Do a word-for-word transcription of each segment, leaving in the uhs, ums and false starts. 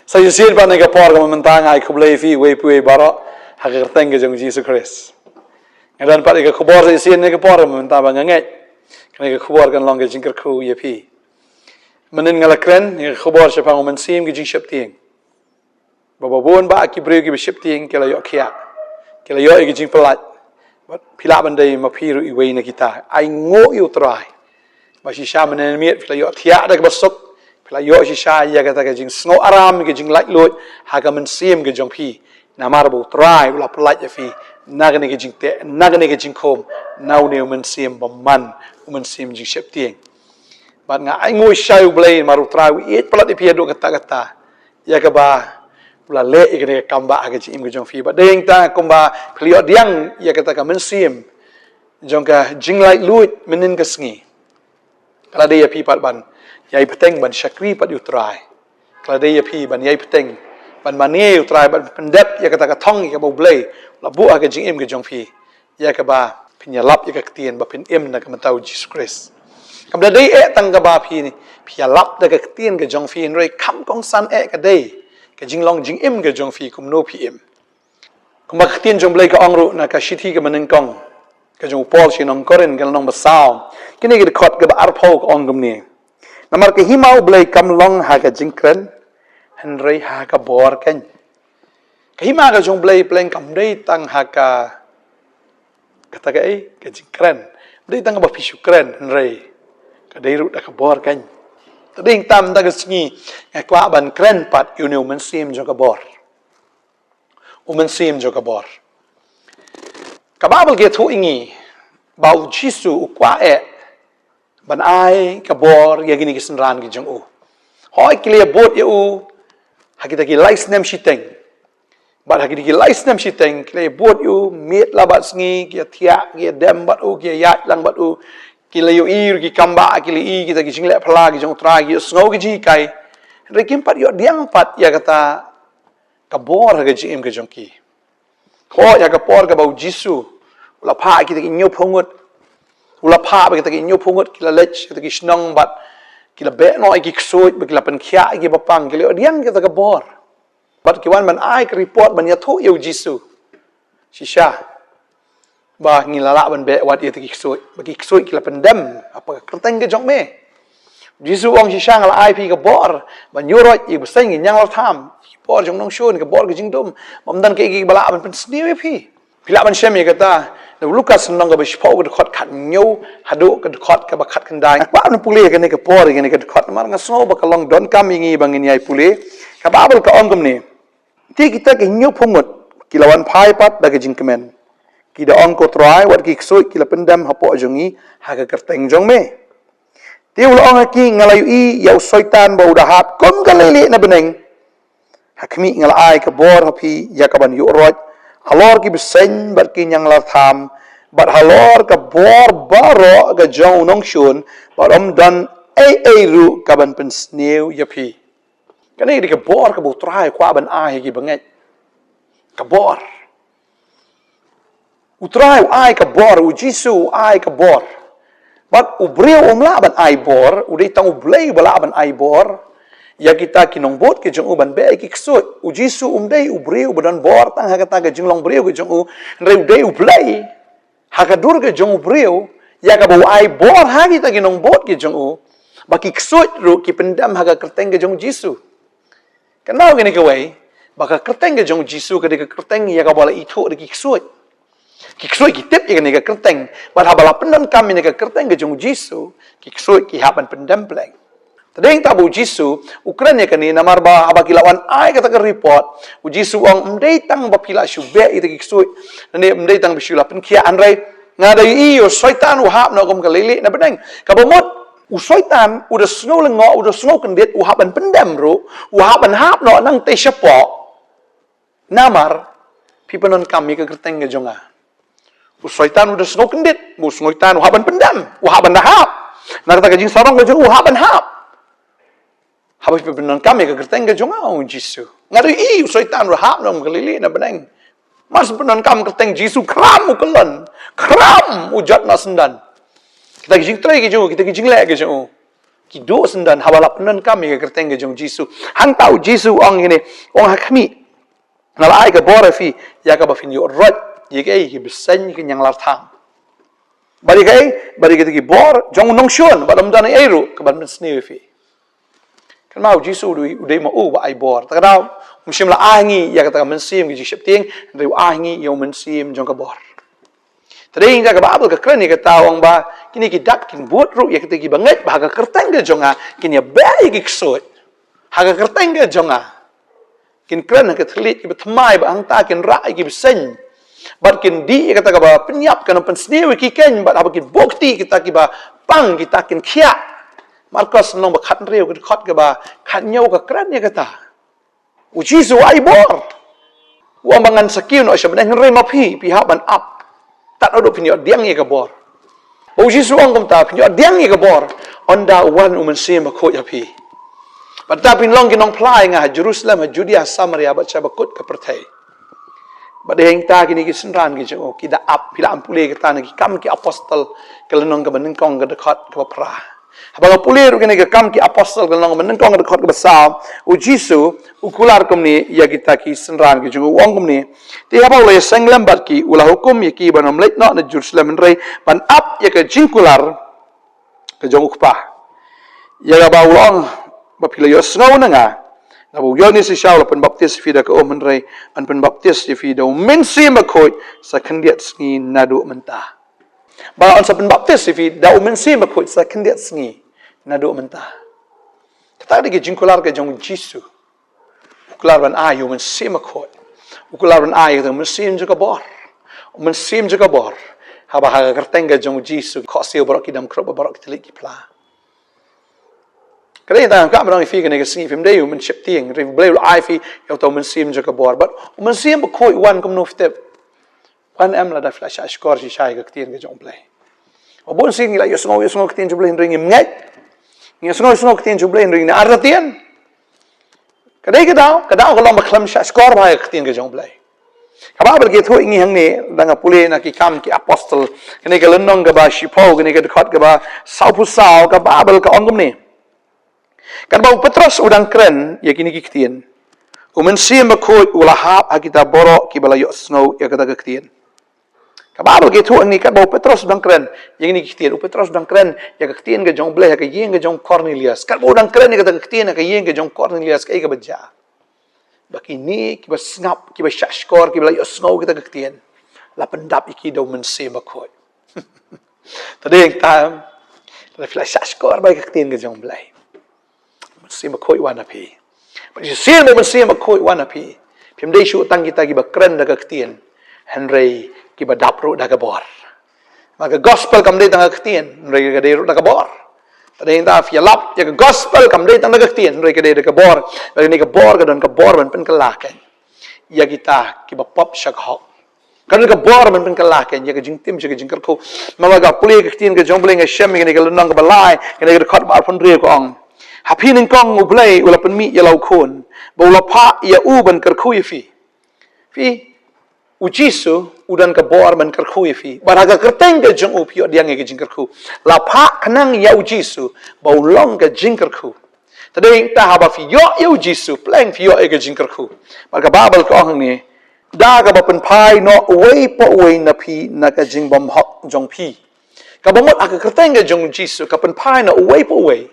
Sa shisien pat ha kane ka por kaba mynta nga ai khublei ïa phi uwei pa uwei baroh ha ka kyrteng ka jong u Jisu Khrist. Nga don pat ïa ka khubor sa shisien ha kane ka por kaba mynta ba nga ngeit kane ka khubor kan long ka jingkyrkhu ïa phi. Mynnin nga la kren ïa ka khubor shaphang u Mynsiem ka jingsheptieng. Ba ba bun ba ki briew kiba sheptieng ki la ïoh khiah, ki la ïoh ïa ka jingpyllait. Bad phi lah ban dei ma phi ruh iwei na kita. Ai nguh ïa u Trai ba shisha mynne mynmiet phi la ïoh thiah da kaba suk, phi la ïoh shisha ïa kata ka jingsngew aram, ka jinglaitluid ha ka mynsiem ka jong phi. Namar ba u Trai u la pyllait ïa phi na kane ka jingteh, na kane ka jingkhum, na une u Mynsiem bymman, u Mynsiem jingsheptieng. Bad nga ai nguh shisha ïa u Blei namar u Trai u ïeit palat ïa phi haduh katta katta, ïa kaba u la leh ïa kane ka kam ba ha ka jingim ka jong phi. Bad dei tang kumba phi la ïoh diang ïa kata ka mynsiem jong ka jinglaitluid mynnin ka sngi, ka la dei ïa phi pat ban ïai bteng ban shakri pat ïa u Trai. Ka la dei ïa phi ban ïai bteng ban mane ïa u Trai, ban pyndep ïa kata ka thong ïa kaba u Blei u la buh ha ka jingim ka jong phi, ïa kaba phin ïalap ïa ka ktien ba phin im na ka bynta u Jisu Khrist. Kam da dei eh tang kaba phi, phi ïalap da ka ktien ka jong phi, hynrei kham kongsan eh ka dei ka jinglong jingim ka jong phi, kumno phi im. Kumba ka ktien jong u Blei ka ong ruh na ka shithi kaba nyngkong ka jong u Paul sha ki nong Korinth, ka lynnong ba saw, kine ki dkhot kaba arphew, ka ong kumne: Namar ka hima u Blei kam long ha ka jingkren, hynrei ha ka bor keiñ. Ka hima ka jong u Blei pleng kam dei tang ha ka, kata kaei, ka jingkren. Dei tang kaba phi shu kren, hynrei ka dei ruh da ka bor keiñ. Te dei tang mynta ka sngi nga kwah ban kren pat ïa une u mynsiem jong ka bor. U mynsiem jong ka bor. Ka Baibl ka ïathuh ïa ngi ba u Jisu u kwah eh ban ai ka bor ïa kine ki synran ki jong u. Hooid, ki la ïabud ïa u ha kita ki lai snem shiteng. Bad ha kita ki lai snem shiteng ki la ïabud ïa u miet la bad sngi, ki ïathiah, ki ïadem bad u, ki ïaid lang bad u. Ki la ïohi ruh ki kam ba, ki la ïohi kita ki jingleh phylla ki jong u Trai, ki ïohsngew ki jinghikai. Hynrei kim pat ïoh diang pat ïa kata ka bor ha ka jingim ka jong ki. Hooid, ha ka por kaba u Jisu u la phah ïa kita ki hynñiewphew ngut, u la phah ba kita ki hynñiewphew ngut ki la leit sha kita ki shnong bad ki la beh noh ïa ki ksuid bad ki la pynkhiah ïa ki bapang, ki la ïoh diang kita ka bor. Bad ki wan ban ai ka report ban ïathuh ïa u Jisu shisha ba ngi la lah ban beh wat ïa kita ki ksuid, ba ki ksuid ki la pyndem hapoh ka kyrteng ka jong me. U Jisu u ong, shisha nga la ai phi ka bor ban ïuh roit ïa ki bseiñ, ki ñianglartham, ki bor jong u nongshun, ka bor ka jingdum. Bym don kiei kiei ba lah ban pynsniew ïa phi. Phi lah ban shem ïa kata na u Lukas lynnong kaba shiphew, ka dkhot khathynñiew haduh ka dkhot kaba khatkhyndai. Nga kwah ban pule ïa kane ka por, ïa kane ka dkhot namar nga sngew ba ka long donkam ïa ngi ba ngin ïai pule. Ka Baibl ka ong kumne: Te kita ki hynñiewphew ngut ki la wan phai pat da ka jingkmen, ki da ong, ko Trai, wat ki ksuid ki la pyndem hapoh jong ngi ha ka kyrteng jong me. Te u la ong ha ki, nga la ïohi ïa u Soitan ba u da hap kum ka leilieh na bneng. Ha khmih, nga la ai ka bor ha phi ïa ka ban ïuh roit halor ki bseiñ bad ki ñianglartham, bad halor ka bor baroh ka jong u nongshun, bad ym don ei ei ruh ka ban pynsniew ïa phi. Kane ka dei ka bor kaba u Trai u kwah ban ai ha ki bangeit. Ka bor. U Trai u ai ka bor, u Jisu u ai ka bor. Bad u briew um lah ban ai bor, u dei tang u Blei uba lah ban ai bor ïa kita ki nongbud ki jong u ban beh ïa ki ksuid. U Jisu um dei u briew uba don bor tang ha kata ka jinglong briew ki jong u, hynrei u dei u Blei ha ka dur ka jong u briew, ïa kaba u ai bor ha kita ki nongbud ki jong u ba ki ksuid ruh ki pyndem ha ka kyrteng ka jong u Jisu. Kynmaw kane kawei, ba ka kyrteng ka jong u Jisu ka dei ka kyrteng ïa kaba la ithuh da ki ksuid. Ki ksuid ki tip ïa kane ka kyrteng, bad haba la pyndonkam ïa kane ka kyrteng ka jong u Jisu, ki ksuid ki hap ban pyndem pleng. Te dei tang ba u Jisu u kren ïa kane namar ba haba ki la wan ai kata ka report, u Jisu u ong, ym dei tang ba phi la shu beh ïa kita ki ksuid, ne ym dei tang ba shu la pynkhiah, hynrei nga da ïohi ïa u Soitan u hap noh kum ka leilieh na bneng. Kaba mut u Soitan u da sngew lyngngoh, u da sngew kyndit, u hap ban pyndem ruh, u hap ban hap noh nangtei shapoh. Namar phi pyndonkam ïa ka kyrteng ka jong nga. U Soitan u da sngew kyndit, u Soitan u hap ban pyndem, u hap ban da hap. Na kata ka jingsarong ka jong u, u hap ban hap. Haba phi pyndonkam ïa ka kyrteng ka jong nga, ong u Jisu. Nga da ïohi u Soitan u da hap noh kum ka leilieh na bneng. Mar shu pyndonkam kyrteng Jisu, khram u kyllon, khram u jot noh syndon. Kita ki jingtrei ki jong u, kita ki jingleh ki jong u. Ki duh syndon haba la pyndonkam ïa ka kyrteng ka jong u Jisu. Hangta u Jisu u ong ïa kine, u ong ha khmih, nga la ai ka bor ïa phi, ïa kaba phin ïoh roit ïa kiei ki bseiñ ki ñianglarthang. Bad ïa kiei, bad ïa kita ki bor jong u nongshun, bad ym don ei ei ruh kaban pynsniew ïa phi. Kynmaw u Jisu u dei, u dei ma u ba ai bor. Te ka daw, um shym la ai ngi ïa kata ka mynsiem ka jingsheptieng, hynrei u ai ngi ïa u mynsiem jong ka bor. Te dei ïa ka Baibl ka kren ïa kata, u ong ba kine ki dak kin bud ruh ïa kita kiba ngeit ba ha ka kyrteng ka jong nga kin ïabeh ïa ki ksuid. Ha ka kyrteng ka jong nga kin kren ha ka thylliej kiba thymmai, bad hangta kin rah ïa ki bseiñ. Bad kin dih ïa kata kaba pynïap, kan pynsniew ïa ki keiñ, bad haba kin buh kti kita kiba pang, kita kin khiah. Markos lynnong ba khathynriew, ka dkhot kaba khathynñiew ka kren ïa kata. U Jisu u ai bor. U ong ba ngan sa kiew noh sha bneng, hynrei ma phi, phi hap ban ap. Tad haduh phin ïoh pdiang ïa ka bor. Ba u Jisu u ong kumta, phin ïoh pdiang ïa ka bor ynda u wan u Mynsiem Bakhuid ha phi. Bad da phin long ki nongphla ïa nga ha Jerusalem, ha Judea, ha Samaria, bad sha bakut ka pyrthei. Bad hangta kine ki synran ki jong u ki da ap, phi lah ban pule kata na ki Kam ki Apostol, ka lynnong kaba nyngkong, ka dkhot kaba phra. Haba nga pule ruh kane ka Kam ki Apostol ka lynnong kaba nyngkong, ka dkhot kaba saw, u Jisu u kular kumne ïa kita ki synran ki jong u, u ong kumne: Te haba u la ïaseng lem bad ki, u la hukum ïa ki ban ym leit noh na Jerusalem, hynrei ban ap ïa ka jingkular ka jong u Kpa, ïa kaba u la ong ba phi la ïohsngew na nga. Naba u Ïoannis shisha u la pynbaptis ïa phi da ka um, hynrei ngan pynbaptis ïa phi da u Mynsiem Bakhuid sa khyndiat sngi naduh mynta. Ba un sa pynbaptis ïa phi da u Mynsiem Bakhuid sa khyndiat sngi naduh mynta. Kata ka dei ka jingkular ka jong u Jisu. U kular ban ai ïa u Mynsiem Bakhuid. U kular ban ai ïa u Mynsiem jong ka bor. U Mynsiem jong ka bor. Haba ha ka kyrteng ka jong u Jisu, khohsiew baroh ki dam khrup, baroh ki thylliej ki phla. Ka dei tang ka ban ong ïa phi kane ka sngi, phim dei u mynsiem tieng, hynrei u Blei u la ai ïa phi ïa uta u Mynsiem jong ka bor. Bad u Mynsiem Bakhuid u wan kumno, phi tip? Wan em lada phi la shah shkor shisha ïa ka ktien ka jong u Blei. Bun sien ngi la ïohsngew, ïohsngew ka ktien jong u Blei hynrei ngim ngeit. Ngi ïohsngew, ïohsngew ka ktien jong u Blei hynrei ngi artatien. Ka dei ka daw, ka daw ka long ba khlem shah shkor bha ïa ka ktien ka jong u Blei. Ka Baibl ka ïathuh ïa ngi hangne, lada nga pule na ki Kam ki Apostol, kane ka lynnong kaba shiphew, kane ka dkhot kaba sawphew saw, ka Baibl ka ong kumne: Katba u Petros u dang kren ïa kine ki ktien, u Mynsiem Bakhuid u la hap ha kita baroh kiba la ïohsngew ïa kata ka ktien. Ka Baibl ka ïathuh hangne, katba u Petros u dang kren ïa kine ki ktien, u Petros u dang kren ïa ka ktien ka jong u Blei ha ka ïing ka jong u Kornelius. Katba u dang kren ïa kata ka ktien ha ka ïing ka jong u Kornelius, kaei kaba jia? Ba kine kiba sngap, kiba shah shkor, kiba la ïohsngew ïa kata ka ktien, la pyndap ïa ki da u Mynsiem Bakhuid. Te dei tang, lada phi la shah shkor bha ïa ka ktien ka jong u Blei, u Mynsiem Bakhuid u wan ha phi. Bad shisien ba u Mynsiem Bakhuid u wan ha phi, phim dei shuh tang kita kiba kren da ka ktien, hynrei kiba dap ruh da ka bor. Namar ka gospel kam dei tang da ka ktien, hynrei ka dei ruh da ka bor. Te dei tang, phi ïalap ïa ka gospel kam dei tang da ka ktien, hynrei ka dei da ka bor. Bad kane ka bor ka don ka bor ban pynkylla keiñ ïa kita kiba pop sha ka hok. Ka don ka bor ban pynkylla keiñ ïa ka jingtim sha ka jingkyrkhu. Namar nga pule ka ktien ka jong u Blei, nga shem ïa kane ka lynnong kaba lai, kane ka dkhot ba arphew hynriew ka ong: Ha phi nyngkong u Blei u la pynmih ïa la u Khun, ba u la phah ïa u ban kyrkhu ïa phi. Phi, u Jisu u don ka bor ban kyrkhu ïa phi. Bad ha ka kyrteng ka jong u phi ïoh pdiang ïa ka jingkyrkhu. La phah khnang ïa u Jisu ba u long ka jingkyrkhu. Te dei tang, haba phi ïoh ïa u Jisu, pleng phi ïoh ïa ka jingkyrkhu. Bad ka Baibl ka ong hangne: Da kaba pynphai noh uwei pa uwei na phi na ka jingbymhok jong phi. Kaba mut ha ka kyrteng ka jong u Jisu ka pynphai noh uwei pa uwei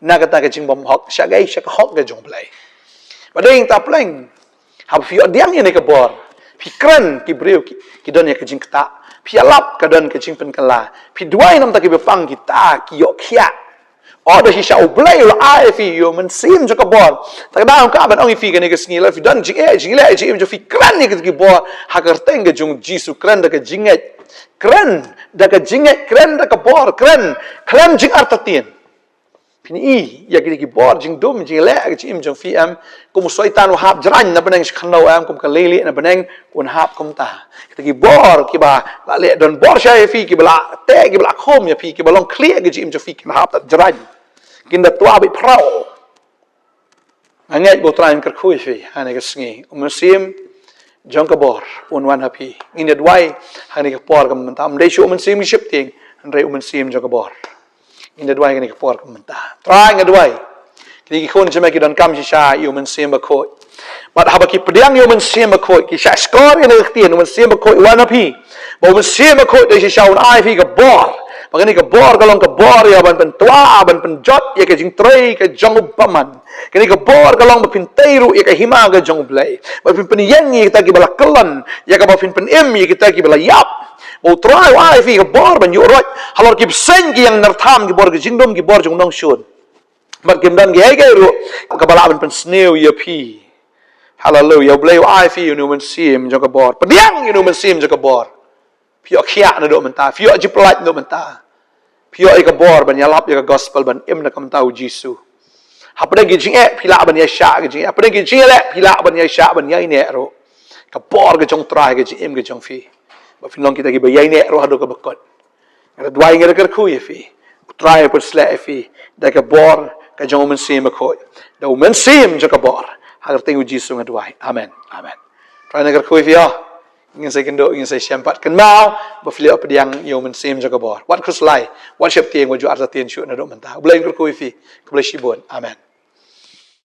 na kata ka jingbymhok sha kaei, sha ka hok ka jong u Blei. Bad dei tang, pleng, haba phi ïoh pdiang ïa kane ka bor, phi kren, ki briew ki, ki don ïa ka jingktah. Phi ïalap, ka don ka jingpynkylla. Phi duwai na ka bynta kiba pang, kita ki ïoh khiah. Oh, da shisha u Blei u la ai ïa phi ïa u Mynsiem jong ka bor. Te ka daw nga kwah ban ong ïa phi kane ka sngi, lada phi don jingeh, jingleh, jingim jong phi, kren ïa kita ki bor ha ka kyrteng ka jong u Jisu, kren da ka jingngeit. Kren da ka jingngeit, kren da ka bor, kren khlem jingartatien. Phin i ïa kita ki bor jingdum, jingleh ka jingim jong phi, em, kum u Soitan u hap jraiñ na bneng sha khyndew, em, kum ka leilieh na bneng un hap kumta. Kita ki bor kiba la leh don bor sha ïa phi, kiba la teh, kiba la khum ïa phi, kiba long khlieh ka jingim jong phi, kin hap da jraiñ, kin da twa beit phraw. Nga ngeit ba u Trai un kyrkhu ïa phi ha kane ka sngi. U Mynsiem jong ka bor un wan ha phi. Ngin ïa duwai ha kane ka por ka mynta. Ym dei shuh u mynsiem sheptieng, hynrei u mynsiem jong ka bor. Nga duwai kane ka por ka mynta. Trai nga duwai. Kine ki khun jong me ki donkam shisha ïa u Mynsiem Bakhuid. Bad haba ki pdiang ïa u Mynsiem Bakhuid, ki shah shkor ïa kane ka ktien, u Mynsiem Bakhuid wan ha phi. Ba u Mynsiem Bakhuid dei shisha un ai phi ka bor. Ba kane ka bor ka long ka bor ïa ban pyntwa, ban pynjot ïa ka jingtrei ka jong u bymman. Kane ka bor ka long ba phin tei ruh ïa ka hima ka jong U Blei. Ba phin pynïeng ïa kita kiba la kyllon, ïa kaba phin pynim ïa kita kiba la ïap. Ba U Trai u ai phi ka bor ban ïuh roit halor ki bseiñ ki ïing nyrtham, ki bor ki jingdum, ki bor jong u nongshun. Bad kim don kiei kiei ruh kaba lah ban pynsniew ïa phi. Haleluya. U Blei u ai phi ïa une u mynsiem jong ka bor. Pdiang ïa une u mynsiem jong ka bor. Phi ïoh khiah naduh mynta, phi ïoh jingpyllait naduh mynta. Phi ïoh ïa ka bor ban ïalap ïa ka gospel, ban im na ka bynta U Jisu. Hapdeng ki jingeh phi lah ban ïaishah ki jingeh, hapdeng ki jingeh leh phi lah ban ïaishah, ban ïaineh ruh. Ka bor ka jong U Trai ka jingim ka jong phi. Ba phin long kita kiba ïaineh ruh haduh kaba kut. Nga da duwai, nga da kyrkhu ïa phi. U Trai u pynsleh ïa phi da ka bor ka jong u Mynsiem Bakhuid, da u mynsiem jong ka bor. Ha ka kyrteng U Jisu nga duwai. Amen. Amen. Trai na kyrkhu ïa phi ïa. Ngin sa ïakynduh, ngin sa ïashem pat, kynmaw ba phi la ïoh pdiang ïa u mynsiem jong ka bor. Wat khuslai, wat sheptieng, wat ju artatien shuh naduh mynta. U Blei un kyrkhu ïa phi. Khublei shibun. Amen.